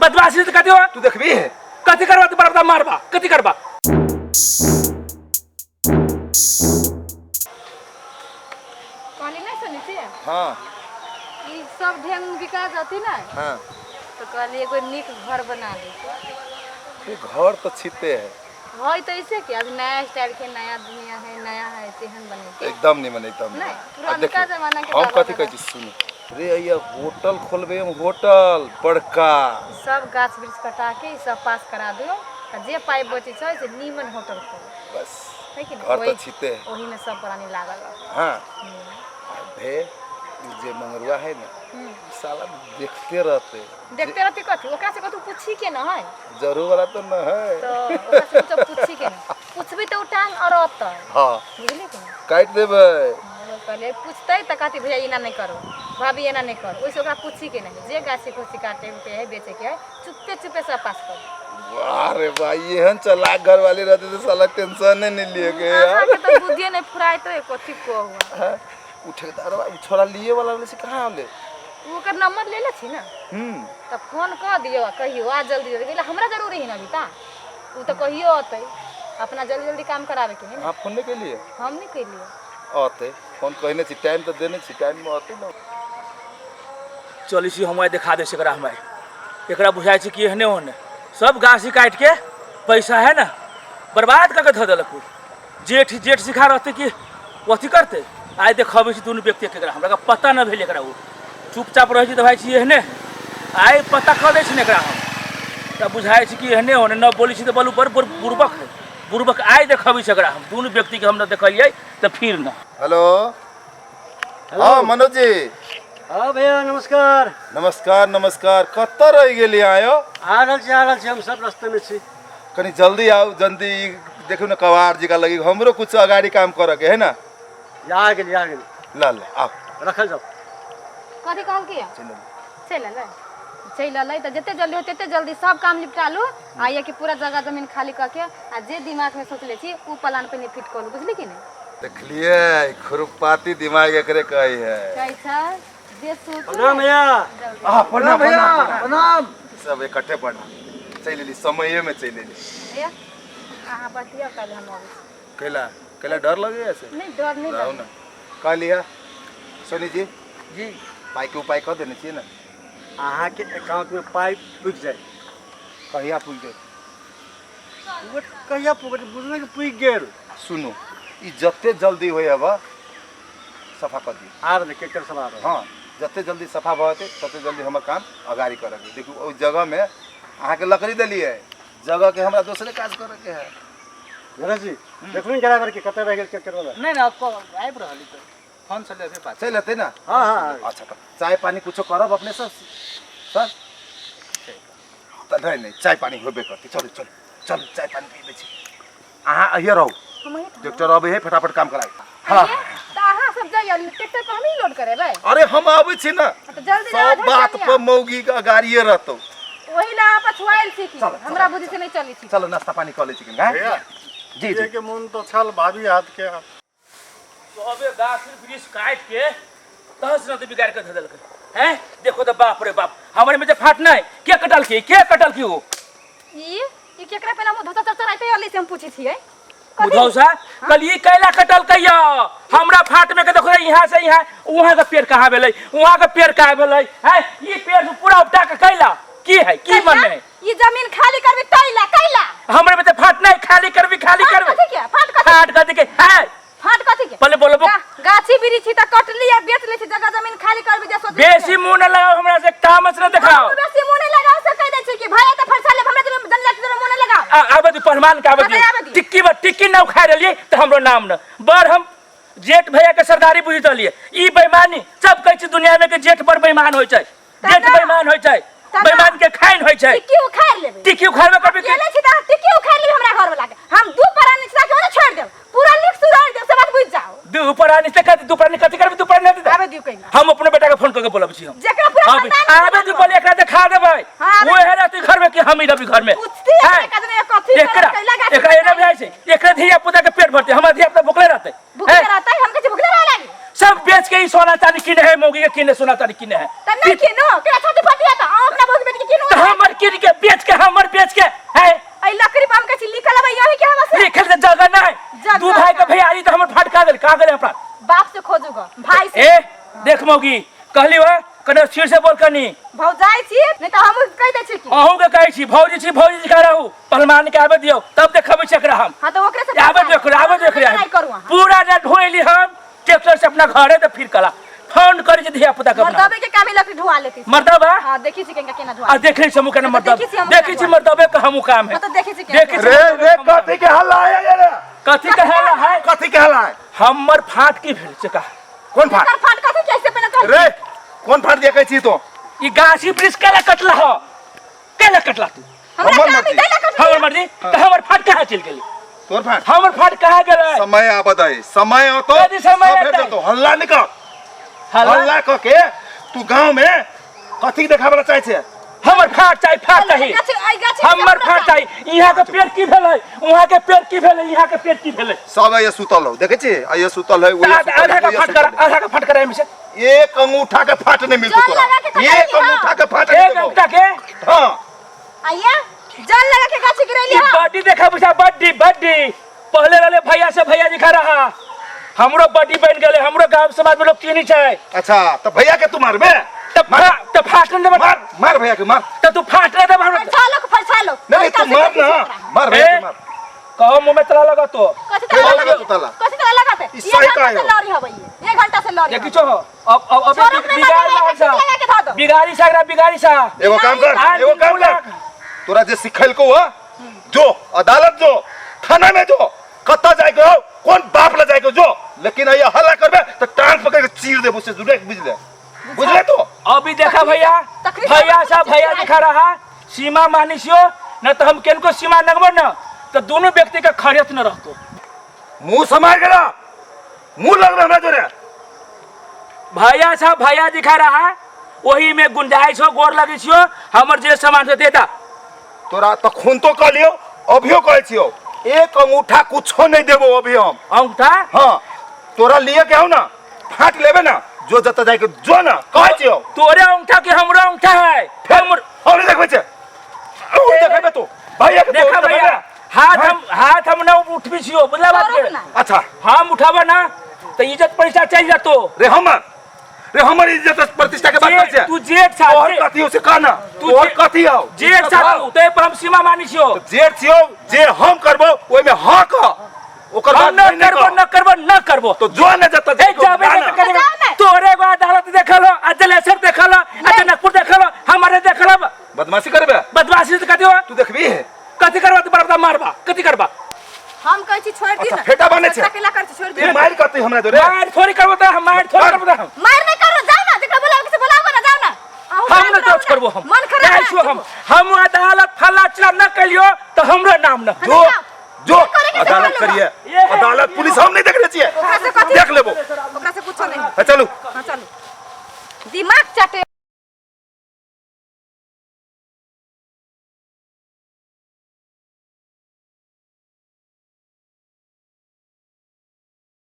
बदमाशी से कथी हो तू देखबी है कथी करबा तू बड़ा मारबा कथी करबा कहली नहीं सुनी थी हाँ ई सब ढेंग बिका जाती ना हाँ तो कहली एगो नीक घर बना ली ये घर तो छिते है है तो ऐसे कि अभी नया स्टाइल के नया दुनिया है नया है तेहन बने के एकदम नहीं मने एकदम नहीं, आ पुरानका देखियो, जमाना के हम दादा कथी कहै दादा। छी सुनू रे अइया होटल खोलबे हम होटल बड़का सब गाछ वृक्ष कटा के ई सब पास करा दियो आ जे पाइ बचै छै से नीमन होटल खोलो बस है कि नहीं घर तो ओहि छिते है ओही में सब प्राणी लागल रह हाँ भे उ जे मंगरुआ है ना साला देखते रहते देखते रहती कथी ओकरा से कथू पूछी के न है जरू वाला तो न है तो ओकरा से कुछो पूछी के न पूछबी तो उ टांग अड़तै हाँ बुझली कि नहीं काटि देबै हाँ, पहले पूछतै तऽ कहतै भैया एना नहि करो भाभी एना नहि करो ओहिसँ ओकरा पूछी के नहि जे गाछी खोसी काटे उटे है बेचे के है चुप्पे चुप्पे सब पास करू वाह रे भाई एहन चलाक घर वाली रहते तो साला टेंशन नहीं लिए के यार अहाँके तऽ बुद्धिए नहि फुराइत है कथी कहू हाँ, उ ठेकेदार उ छोरा लिए वाला वाले से कहाँ आले उ ओकर नंबर ले ले छी ना हम्म तऽ फोन कऽ दियौ आ कहियौ आ जल्दी जल्दी कैला हमरा जरूरी है ना अभी ता उ तऽ कहियो अतै अपना जल्दी जल्दी काम कराबे के है ना अहाँ फोन नहीं केलिए हम नहि कैलियै अते फोन कहने छी टाइम तऽ देने छी टाइम में अते ना चलै छी हम आइ देखा दै छी एकरा हम आइ एकरा बुझाइ छै कि एहने ओहने सब गाछी काटि के पैसा है ना बर्बाद कऽ के धऽ देलक उ जेठ जेठ सिखा रहतै कि अथी करतै आइ देखबै छी दुनू व्यक्ति एकरा हमरा पता नहि भेल एकरा ओ चुपचाप रहै छी तऽ भाइ छी एहने आइ पता कऽ दै छी ने एकरा हम तऽ बुझाइ छै कि एहने ओहने न बोलै छी तऽ बोलू बड़ बड़ बुड़बक है बुड़बक आइ देखबै छी एकरा हम दुनू व्यक्तिके हम न देखलियै तऽ फिर न हेलो हाँ मनोज जी हाँ भैया नमस्कार नमस्कार नमस्कार कतऽ रहि गेलियै अहाँ यौ आ रहल छी आ रहल छी हम सब रास्ते में छी कनी जल्दी आउ जल्दी ई देखू ने कबाड़ जी का लगी हमरो कुछ अगाड़ी काम करऽ के है ना आ गेली आ गेली ल ल आउ रखल जाओ कथी कहल की चलू चलि अयलै चलि अयलै तऽ जते जल्दी हो तते जल्दी सब काम निपटा लू आ ये कि पूरा जगह जमीन खाली कऽ के आ जे दिमागमे सोचले छी उ प्लान पहिने फिट कऽ लू बुझली कि नहि देखलियै खुरपाती दिमाग एकरे कहै है कहै छै जे सोचू प्रणाम भैया आ प्रणाम भैया प्रणाम प्रणाम सब इकट्ठे प्रणाम चलि एली समये में चलि एली भैया अहाँ बतियाउ काल्हि हम अबै छी कैला कैला डर लगैया से नहि डर नहि रहू लगै ने कहलियै सोनी जी जी पाइके उपाय कऽ देने छियै ने अहाँके अकाउंट में पाइ पुगि जाए कहिया पुगि जाए पुगत कहिया पुगत बुझने के पुगि गेल सुनू ई जते जल्दी होय अब सफा कऽ दियौ आ रहल ट्रैक्टर सब आ रहल हँ जते जल्दी सफा भऽ जेतै तते जल्दी हमर काम अगाड़ी करऽके देखू ओहि जगहमे अहाँके लकड़ी देलियै जगहके हमरा दोसरे काज करऽके है गणेश जी देखू ने ड्राइवर के कतऽ रहि गेल ट्रैक्टर वाला नहीं ना आबि रहल तऽ फोन से लेबे पास चलि एतै ना हाँ हाँ अच्छा तऽ चाय पानी कुछो करब अपने सब सर तऽ नहि नहि चाय पानी होबे करतै चलू चलू चलू चाय पानी पी लै छी अहाँ अहिए रहू ट्रैक्टर अबै है फटाफट काम कराइ हाँ तऽ अहाँ सब जाइए ट्रैक्टर पर हमही लोड करेबै अरे हम आबै छी ना तऽ जल्दी जाउ, सब बात पर मौगी के अगाड़िए रहतौ ओही ला अहाँ पछुआयल छी की चलो, चलो, हमरा बुद्धि से नहीं चलै छी चलो नाश्ता पानी कऽ लै छी कनि, हैं? जी जी के मोन तो छल भाभी हाथ के सबे गाछ वृक्ष काट के तहस न बिगाड़ के धऽ देलकै हैं देखो तो बाप रे बाप हमरे में जे फाट नहीं के कटल की के कटल की वो ई ई केकरा पहला मुँह धोता चरचर आइते अली से हम पूछै छियै बुधौसा कल ई कैला कटल कहिया हमरा फाट में के देखो रे यहाँ से यहाँ वहाँ का पेड़ कहाँ भेलै वहाँ का पेड़ कहाँ भेलै हैं ई पेड़ से पूरा उपटा के कैला की है की मन में है ई जमीन खाली करबी तैला कैला हमरे में तो फाट नहीं खाली करबी खाली फाट करबी कथी के फाट कथी फाट कथी के है फाट कथी के पहले बोलबो गाछी वृक्षी त कटली आ बेच ले छी जगह जमीन खाली करबी जे सोच बेसी मुंह न लगाओ हमरा से तामस न देखाओ बेसी मुंह नहीं लगाओ से कह दे छी कि भाई त फरसा ले हमरा जमीन जन लाख मुंह नहीं लगाओ आबे दी पहलवान के आबे आबे दी दी। टिक्की बा टिक्की न उखाड़ लिए तो हमरो नाम न बड़ हम जेठ भैया के सरदारी बुझि रहलिए ई बेईमानी सब कहै छै दुनिया में के जेठ बड़ बेईमान होइ छै जेठ ना। बेईमान होइ छै तना। बेईमान के खाइन होइ छै टिक्की उखाड़ लेबै टिक्की उखाड़बे करबे केले छी त टिक्की उखाड़ लेबै हमरा घर वाला के हम दू परानी छी के ओने छोड़ देब पूरा लिख सुधार देब से बात बुझ जाओ दू परानी से कथी दू परानी कथी करबे दू परानी नहीं आबे दियौ कहिना हम अपने बेटा के फोन करके बोलब छी हम जेकरा पूरा हाँ, खानदान आबे दू पहले एकरा देखा देबै हाँ, आबे वो है रहती घर में कि हम ही रहबी घर में पूछती है हैं? एकरा कदने कथी एकरा कैला गाछ एकरा एना बुझाइ छै एकरा धिया पुता के पेट भरतै हमर धिया पुता भुखले रहतै भुखले हैं? रहता है हम कहै छी भुखले रह लागी सब बेच के ही सोना चांदी किने है मौगी के किने सोना चांदी किने है त नहीं किनो केरा छाती फटिया त अहाँ अपना भोग बेटी के किनो तो हमर की कीन के बेच के हमर बेच के है। एहि लकड़ी पर हम कहै छी लिखल अबै यही के हमरा से लिखल के जगह नहीं। जगह दू भाई के नहीं। भैयारी तो हमर फटका देल का गेले हमरा। बाप से खोजू ग भाई से। ए देख मौगी कहली वा कने सिर से बोल कनी। भौजाई छी नहीं तऽ हम कहि दै छी की। अहूँ के कहै छी भौजी छी भौजी जी कह रहू पहलवान के आबे दियौ तब देखबै छी एकरा हम। हाँ तो ओकरे से आबे दियौ एकरा, आबे दियौ एकरा। लड़ाई करू अहाँ। पूरा ना ढोएली हम ट्रैक्टर से अपना घरे तो फिर कला फोन करी जे धिया पुता के अपना। मर्दबे के कामे लकड़ी ढुआ लेती। मर्दबा? हाँ देखी छी केना केना ढुआ। आ देखै छी हमहूँ केना मर्दब। देखै छी हमहूँ देखै छी केना मर्दबे के हमहूँ काम है। हाँ तो देखै छी केना देखै छी रे मर्दबे रे के हमहूँ कथी के हल्ला है रे? कथी के हल्ला है? कथी के हल्ला है? हमर फाट की भेल से कहा? कोन फाट? एकर फाट कथी कैसे पहिने कह? रे कोन फाट देखै छी तो? ई गाछी वृक्ष केला कटला हो? केला कटला तू? हमरा हमर काम मर्जी। ही दैला कटली। हमर मर्जी? तऽ हमर फाट कहाँ चलि गेली? तोर फाट? हमर फाट कहाँ गेलै? समय आबत है, समय औतो, कथी समय सब भेट एतै? जेतौ। हल्ला नहि कर। हल्ला? हल्ला कऽ के तू गाँव में कथी देखाबै लए चाहै छै? हमर फाट चाही, फाट चाही। गाछ, एहि गाछ हमर फाट चाही। यहाँ के पेड़ की भेलै? वहाँ के पेड़ की भेलै? यहाँ के पेड़ की भेलै? सब आइए सुतल हो, देखै छी? आइए सुतल है, ओइए सुतल है, आधा का ओइए फाट सुतल कर, है। आधा का फाट कर एहिमे से। एक अंगूठा के फाट नहीं मिलतो जल तोरा। लगा के कटाई एक की, हाँ। अंगूठा के फाट नहीं एक देबो। अंगूठा के? हाँ। आइए जल लगा के गाछ गिरैली ई हाँ। बड्डी देखा बुझा, बड्डी, बड्डी। पहले रहले भैया से भैया दिखा रहा। हमरो बड्डी बन गेलै, हमरो गांव समाज में लोग चिन्है छै। अच्छा, तो भैया के तू मारबे? त त फाट न देबे। मार, मार भैया के मार। त तू फाट न देबे हमरा। फरछा लो, फरछा लो। नहीं, नहीं, तू मार ना, मार भैया के ए? मार। कहो मुंह में तला लगा तो। कथी केला तला लगा तू तला। कथी तला लगाते? ई सही एक घंटा कहे से हो। लॉरी हबै ये। एक घंटा से लॉरी देखी हबै। छो, अब अब अब सड़क में बिगाड़ लगा रहल के छा। लगा के धऽ दो। बिगाड़ी सा एकरा, बिगाड़ी सा। एगो काम कर, आज एगो काम कर। तोरा जे सिखैलको हो, जो अदालत जो, थाना में जो, कतऽ जाय के हो, कोन बाप ले जाय के जो, लेकिन अइया हल्ला करबे त टांग पकड़ के चीर देबो से जुड़े, बुझले? बुझले तो? अभी देखा भैया, तकलीफ भैया में सा भैया दिखा रहा, सीमा मानी छियो, न तो हम केनको सीमा नगबो न, तो दोनों व्यक्ति के खरियत न रहतो। मुंह समार गेला, मुंह लगबे हमरा जोरे। भैया सा भैया दिखा रहा, वही में गुंजाइश हो, गोर लगे छियो, हमर जे सामान से देता। तोरा तो खून तो कहलियो, अभियो कहै छियो, एक अंगूठा कुछो नहीं देबो अभी हम। अंगूठा? हाँ, तोरा लिए के हौ ना, फाट लेबे ना, जो जतऽ जाय के जो ना, कहै छियो। तोरे अंगूठा के हमरो अंगूठा है। फेर हमर हम नहीं देखबै छै। हम नहीं देखबै तू। भैया के देखा तोर भैया, भैया। हाथ हम ना उठबी छियो, बुझला बात के? तोरो ना। अच्छा। हम उठाबा ना, तो इज्जत पैसा चल जातो। रे हमर, रे हमर इज्जत प्रतिष्ठा के बात जेठ, करै छै। तू जेठ छा, तोहर जेठ। कथी हो से कह ना। तू तोहर जे- कथी हो? जेठ छा तू, तो पर हम सीमा मानी छियो। जेठ छियो, जे हम करबो ओइ में हाँ कह। ओकर हम बाद न नहीं करबो, कह। न करबो, न करबो। तो जो न जतऽ ए, जाइके जाबे ना न ना। करेगा। जाओ ना। तोरे एगो अदालत देखल हो, आ जलेसर देखल हो, आ जनकपुर देखल हो, हमारे देखल हो। बदमाशी करबे? बदमाशी से कथी हो? तू देखबी? कथी करबा? तू बराबर मारबा, कथी करबा? हम कहै छी छोड़ दी अच्छा, ना। फेटा बने छै। अकेला कर छी, छोड़ दी। तू मार कथी हमरा जोरे? मार थोड़ी करबो त हम, मार थोड़ी करबो त हम। मार नहीं करो, जाओ ना, जेकरा बोलाबो से बोलाबो ना, जाओ ना। अहूँ हम मार न तो बनाउ ना। छोड़बो हम। मन खराब जाइ है, छियो हम। हम अदालत फल्ला चिल्ला न कलियो त हमरो नाम न। जो, जो, करे के अदालत से करिए। ये है। अदालत पुलिस हम नहीं देख रहे छियै। ओकरा से कथी? देख लेबो। ओकरा से कुछो नहीं। हाँ, चलू। हाँ, चलू। दिमाग चाटे।